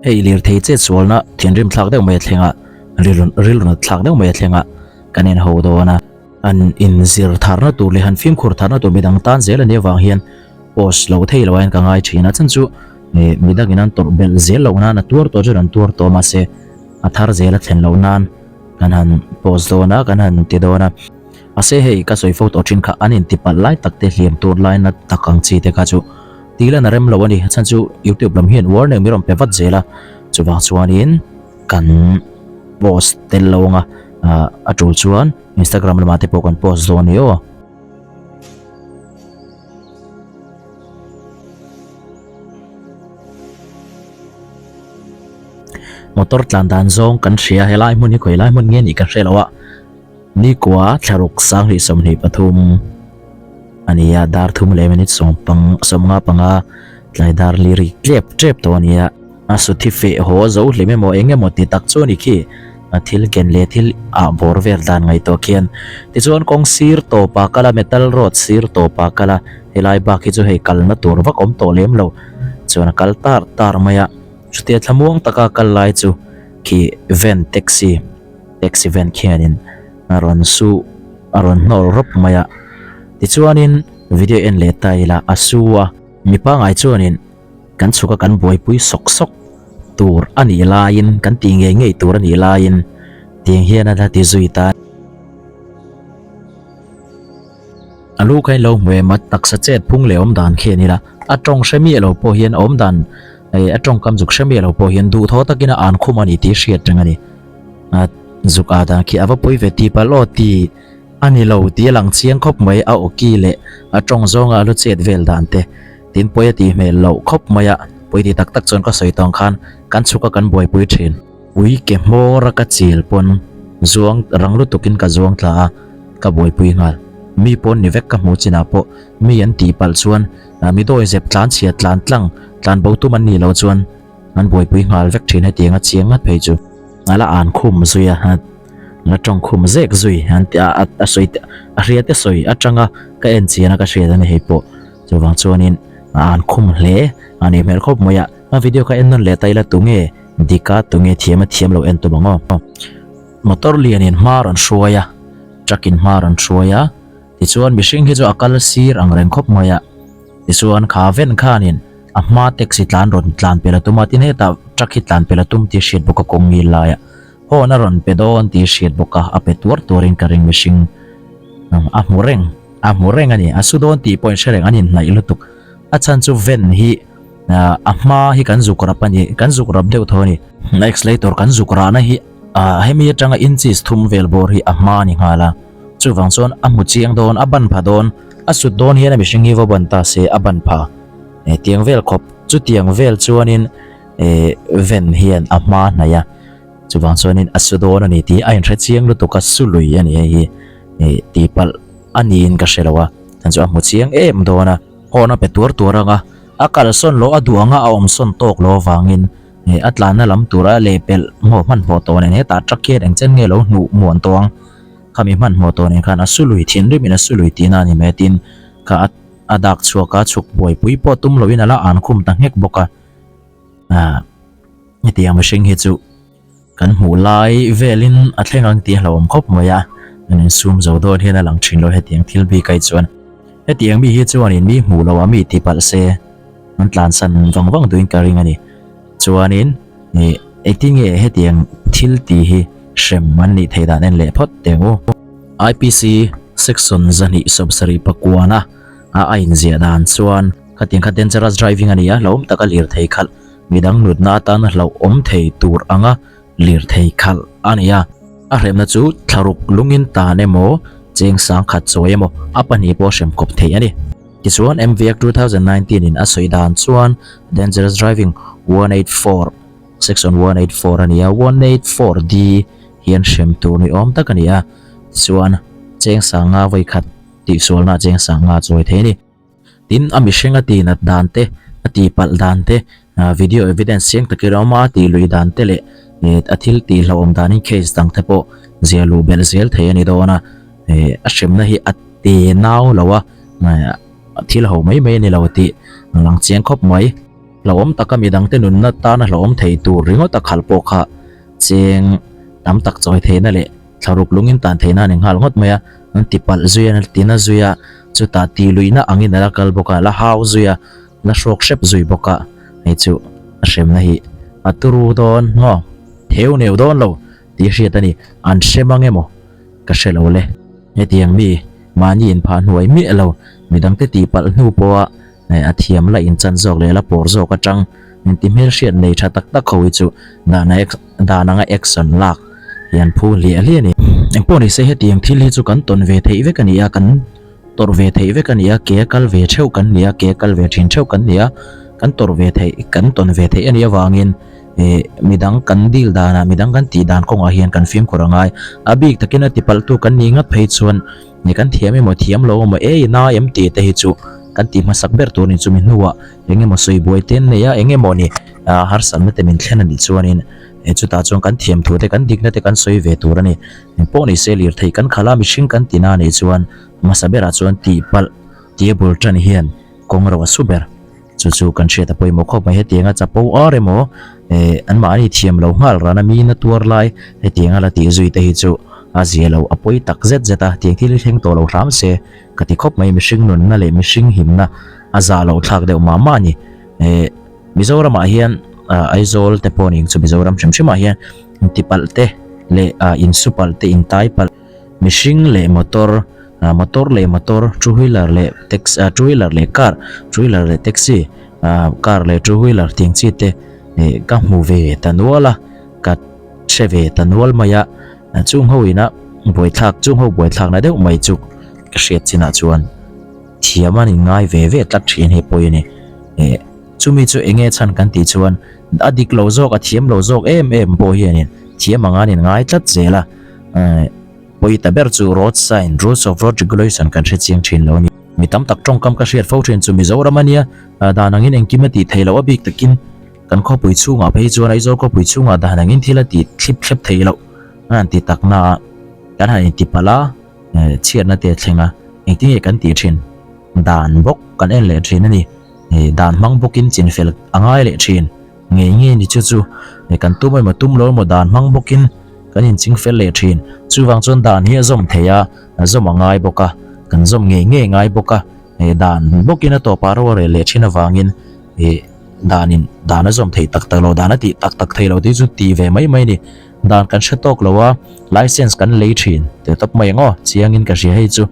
Hei lirthei chet sualna thinrim thlak deuh mai a thleng a, rilru nat thlak deuh mai a thleng a, kan en ho dawn a. An inzir tharna tur leh han fimkhur tharna tur midang tan zel a nih avang hian post lo thei lo aiin ka ngai thin a, chhan chu midangin an tawrh belh zel loh nan a tuar tawh chuan an tuar tawh mahse a thar zel a thlen loh nan kan han post dawn a, kan han ti dawn a. Mahse hei ka sawi fo tawh thin kha an intipalh lai tak te hliam tur lai na tak ang chi te kha chu tih lan a rem lo a ni. A chhan chu YouTube lam hian warning min rawn pe vat zel a, chuvang chuanin kan post tel lo anga a tul chuan Instagram lamah te pawh kan post dawn a ni aw. Motor tlan dan zawng kan hria helai hmun hi khawi lai hmun nge nih ka hre lo a. Nikua thlaruk sanghnih 23 a ni a, dar thum leh minute sawm pang sawmnga panga tlai dar li ri tlep tep tawh a ni a. A suthi feh haw zo hlim emaw eng emaw ti tak chu a ni khi, a thil ken leh thil ah bawr vel dan ngaihtuah khian. Tichuan kawng sir tawpah kal a, metal road sir tawpah kal a, helai bak hi chu hei kalna tur vak awm tawh lem lo chuan a kal tar tar mai a. Chutia thlamuang taka kal lai chu khi van taxi. Taxi van khianin a rawn su a rawn hnawr rawp mai a, tichuanin video en leh ta ila a su a, mi pangai chuanin kan chhuk a kan buaipui sawk sawk tur a nih laiin kan tih ngei ngei tur a nih laiin tiang hian a la ti zui ta. A lu kha in lo hmu em a taksa chet phung leh awm dan khi a ni la, a tawng hre miah lo pawh hian awm dan eh a tawngkam zuk hre miah lo pawh hian duhthawh takin a an khum a ni tih hriat reng a ni. A zuk ah dan khi a va pui ve tih palh aw ti a ni lo tih a lang chiang khawp mai a aw ki leh a tawng zawnga a lu chet vel dan te tin pawi a tih hmel loh khawp mai a, pawi ti tak tak chuan ka sawi tawng khan kan chhuk a kan buaipui thin. Ui ke hmawr a ka chil pawn zuang rang lutukin ka zuang tla a, ka buaipui nghal. Mi pawn ni vek ka hmuh chinah pawh mi an tih palh chuan mi dawi zep tlan chhia tlan tlang tlan bo tum an nih loh chuan an buaipui nghal vek thin hetiang a chiang ngat phei chu. A la an khum zui a, la tawng khum zek zui an ti a, a sawi te a hria te sawi atanga ka en chian a ka hriat a ni hei pawh. Chuvang chuanin a an khum hle a nih hmel khawp mai a, a video kha en nawn leh ta ila tunge dik a tunge thiam a thiam lo en tum ang aw. Motor lianin hma rawn hruai a, truck in hma rawn hruai a, tichuan mihring hi chu a kal sir ang reng khawp mai a, tichuan kha ven khanin a hma taxi tlan rawn tlan pel a tum a, tin hetah truck hi tlan pel a tum tih hriat bawk a kawng ngil laiah horn a rawn pe dawn tih hriat bawk a, a pe tuar tuarin ka ring mihring a hmu reng a hmu reng a ni, a su dawn tih pawh in hre reng an inhnaih lutuk, a chhan chu ven hi. A hma hi kan zuk rap a ni, kan zuk rap deuh tho a ni. A accelerator kan zuk rahna hi hemi atanga inches thum vel bawr hi a hma a ni nghal a. Chuvang chuan a hmu chiang dawn, a ban pha dawn, a sut dawn hian a mihring hi va ban ta se a ban pha. Tiang vel khawp, chutiang vel chuanin ven hian a hma hnaih a. Chuvang chuanin a su dawn a ni tih a inhre chiang lutuk a, su lui a ni hei hi tihpalh a niin ka hre lo a. Chhan chu a hmu chiang em dawn a. Horn a pe tuar tuar ang a, a kalsawn loh a duh anga a awmsawn tawk lo avangin eh a tlanna lam tura lehpelh hmawh hmanhmawh tawh nen hetah truck hian eng chen nge lo hnuh muan tawh ang khami hmanhmawh tawh nen khan a su lui thinrim in a su lui tihna a ni mai a tin kha a a dak chhuak a chhuk buaipui pawh tum loin a la an khum ta nghek bawk a ah hetiang mihring hi chu. Kan hmuh lai velin a thleng ang tih a hlauhawm khawp mai a, an insum zo dawn hian a lang thin lo hetiang thil bik ai chuan. Hetiang mi hi chuanin mi hmuh loh ah mi ti palh se an tlansan vang vang duhin ka ring a ni. Chuanin ih engtin nge hetiang thil tih hi hrem an nih theih dan en leh phawt teh ang u. IPC section 274 a a inziah dan chuan khatiang kha dangerous driving a ni a, hlauhawm taka lirthei khalh Midang nutna atana hlauhawm thei tur anga lirthei khalh a ni a. A hremna chu thlaruk lungin tan emaw, cheng sangkhat chawi emaw, a pahnih pawh hrem kawp thei a ni. Tichuan, MV Act 2019 in a sawi dan chuan Dangerous Driving 184, Section 184 a ni a, 184D hian hrem tur ni awm tak a ni a. Tichuan, cheng sanga vawikhat tihsualna cheng sanga chawi thei a ni. Tin, a mihring a tih nat dan te, a tih palh dan te, video evidence chiang takin a awm a, a tih lui dan te leh a thil tih hlauhawm danin case dang te pawh zia luh belh zel thei a ni dawn a. A hremna hi a te nau lo a, thil ho mai mai a ni lo tih a lang chiang khawp mai. Hlauhawm taka midangte nunna tana hlauhawm thei tur ringawt a khalh pawh kha cheng tam tak chawi theihna leh thlaruk lungin tan theihna a ni nghal ngawt mai a, an ti palh zui a, an ti na zui a, chutah ti luihna angin a la kal bawk a, la hau zui a, la hrawk hrep zui bawk a, hei chu a hremna hi a turu dawn maw? Theu neu dawn lo tih hriat a ni, an hre mang emaw ka hre lo le. Hetiang mi mahni inphah hnuai miah lo, midangte tih palh hnu pawha a thiam la inchan zawk leh la pawr zawk atang inti hmelhriat nei tha tak tak ho hi chu dan a dan anga action lak hi an phu hliah hliah a ni. Engpawh ni se hetiang thil hi chu kan tawn ve theih vek a ni a, kan tawrh ve theih vek a ni a, ke a kal ve theuh kan ni a, ke a kal ve thin theuh kan ni a, kan tawrh ve theih kan tawn ve theih a nih avangin ih midang kan deal danah midang kan tih dan kawngah hian kan fimkhur a ngai. A bik takin a tipalhtu kan nih ngat phei chuan Ni kan thiam emaw thiam lo emaw ei na em tih te hi chu kan tih hmasak ber tur ni chumi hnuah eng emaw sawi buai te an nei a eng emaw ni ah harsatna te min thlen a nih chuanin eh chutah chuan kan thiam thu te kan dikna te kan sawi ve tur a ni. Engpawh ni se lirthei kan khalh a mihring kan ti na nih chuan hmasa berah chuan tihpalh tia bul tan hian kawng ro a su ber. Chu chu kan hriat a pawimawh khawp mai hetianga chapo ar emaw eh anmahni thiam lo nghal rana mi na tuar lai hetianga la tih zui te hi chu a zia lo a pawi tak zet zet a tiang thil hi thleng tawh lo hram se ka ti khawp mai mihring nunna leh mihring himna a zah loh thlak deuh mah mah a ni eh Mizoramah hian ah Aizawl te pawh ning chu Mizoram hrim hrimah hian intipalh te leh ah insupalh te intai palh. Mihring leh motor, ah motor leh motor, two wheeler leh taxi ah two wheeler leh car, two wheeler leh taxi ah car leh two wheeler tih ang chi te ih ka hmu ve ta nual a, ka hre ve ta nual mai a, chung ho ina buaithlak chung ho buaithlakna deuh mai chu ka hriat chinah chuan thiam an inngai ve ve tlat thin hi pawi a ni. Ih chumi chu eng nge chhan kan tih chuan a dik lo zawk a thiam lo zawk em em pawh hianin thiam anga an inngai tlat zel a. Pawi ta ber chu road sign, rules of road regulation kan hre chiang thin lo a ni. Mi tam tak tawngkam ka hriat fo thin chu Mizoram a nia, dan angin engkim a tih theih loh a bik takin kan khawpui chhungah phei chuan Aizawl khawpui chhungah dan angin thil a tih thlip thlep theih loh a han ti tak na a, kan han inti palh a, chhiatna te a thleng a, engtin nge kan tih thin? Dan bawk kan en leh thin a ni. Dan hmang bawkin chinfel a ngai leh thin. Ngei ngei ni chu chu kan tum emaw tum lo emaw dan hmang bawkin kan inching fel leh thin. Chuvang chuan dan hi a zawm thei a, a zawm a ngai bawk a, kan zawm ngei ngei ngai bawk a. Dan bawkin a tawpah ro a rel leh thin avangin ih danin dan a zawm thei tak tak lo, dan a tih tak tak thei lo tih chu tih ve mai mai a ni. Dan kan hre tawk lo a, license kan lei thin teh tawp mai ang aw, chiangin ka hria hei chu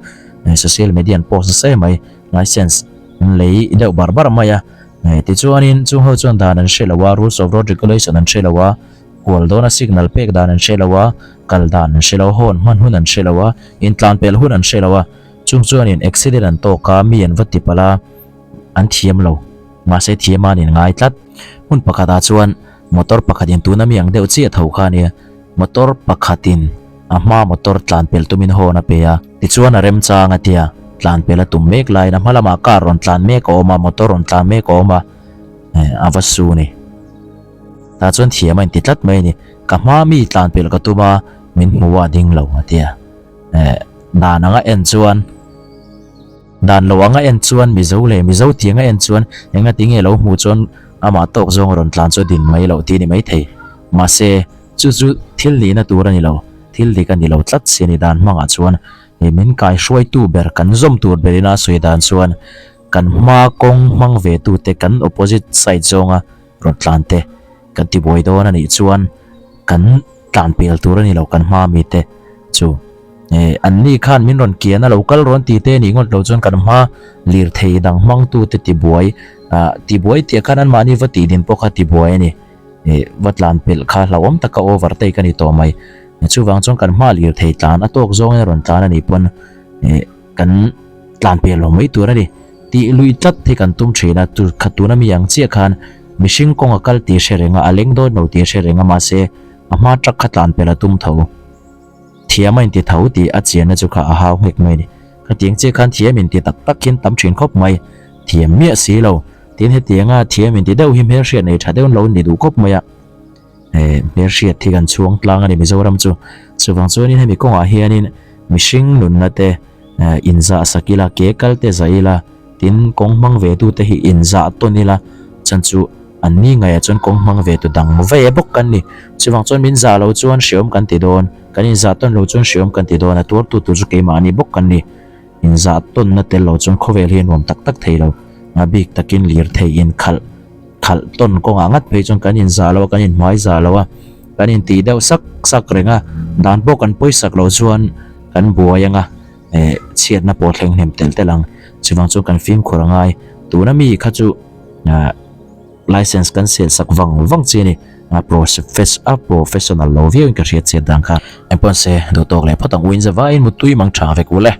social media an post nasa em mai, license an lei deuh bar bar mai a. Tichuanin chung ho chuan dan an hre lo a, rules of road regulation an hre lo a, kual dawna signal pek dan an hre lo a, kal dan an hre lo a, horn hman hun an hre lo a, intlan pelh hun an hre lo a, chung chuanin accident an tawk a, mi an va ti palh a, an thiam lo. Mahse thiam a an inngai tlat. Hmun pakhatah chuan motor pakhatin tuna mi ang deuh chiah tho kha a nia, motor pakhatin a hma motor tlan pelh tumin horn a pe a, tichuan a remchang a tia, tlan pelh a tum mek laiin a hma lamah car rawn tlan mek a awm a, motor rawn tlan mek a awm a, eh a va su ni. Tah chuan thiam a inti tlat mai a ni, ka hma mi tlan pelh ka tum a, min hmu a ding lo a tia, eh dan anga en chuan. Dan lo anga en chuan Mizo leh Mizo tih anga en chuan engati nge lo hmuh chuan amah tawk zawng a rawn tlan chu a din mai loh tih a ni maithei. Mahse, chu chu thil nihna tur a ni lo, thil dik a ni lo tlat si a ni dan hmangah chuan ih min kai hruaitu ber kan zawm tur berin a sawi dan chuan kan hma kawng hmang ve tute kan opposite side zawnga rawn tlan te kan ti buai dawn a nih chuan kan tlan pel tur a ni lo kan hma mite chu. Eh, an ni khan min rawn kian a lo kal rawn ti te nih ngawt lo chuan kan hma lirthei dang hmangtu te tibuai, ah, tibuai tih khan anmahni va tih din pawh kha tibuai a ni. Eh, va tlan pelh kha hlauhawm taka overtake a ni tawh mai. Chuvang chuan kan hma lirthei tlan a tawk zawngin a rawn tlan a nih pawn, eh, kan tlan pel lo mai tur a ni. Tih lui tlat hi kan tum thin a, tu kha tuna mi ang chiah khan mihring kawng a kal tih hre reng a, a leng dawn lo tih hre reng a, mahse a hma truck kha tlan pel a tum tho. Thiam a inti tho tih a chianna chu kha a hau nghek mai a ni. Khatiang chiah khan thiam inti tak tak hian tam thin khawp mai. Thiam miah si lo. Tin hetianga thiam inti deuh hi hmelhriat nei tha deuh an lo ni duh khawp mai a. Eh, hmelhriat hi kan chhuang tlang a ni Mizoram chu. Chuvang chuanin hemi kawngah hianin mihring nunna te inzah sak ila, ke kal te zah ila, tin kawng hmang ve tute hi inzah tawn ila chan chu. An ni ngaiah chuan kawng hmang ve tu dang ve bawk kan ni. Chuvang chuan min zah lo chuan hreawm kan ti dawn, kan inzah tawn lo chuan hreawm kan ti dawn a, tuartu tur chu keimahni bawk kan ni. Inzah tawnna tel lo chuan khawvel hi a nuam tak tak thei lo. A bik takin lirthei inkhalh khalh tawn kawngah ngat phei chuan kan inzah lo a, kan inhmai zah lo a, kan intih deuh sak sak reng a, dan pawh kan pawisak lo chuan kan buai ang a, eh chhiatna pawh thleng hnem telh telh ang. Chuvang chuan kan fimkhur a ngai. Tuna mi kha chu ah license kan sel sak vang vang chi a ni. A a professional lo viauin ka hriat chiat dan kha. Engpawh se duhtawk leh phawt ang u, inzavaiin mutui mang tha vek u le.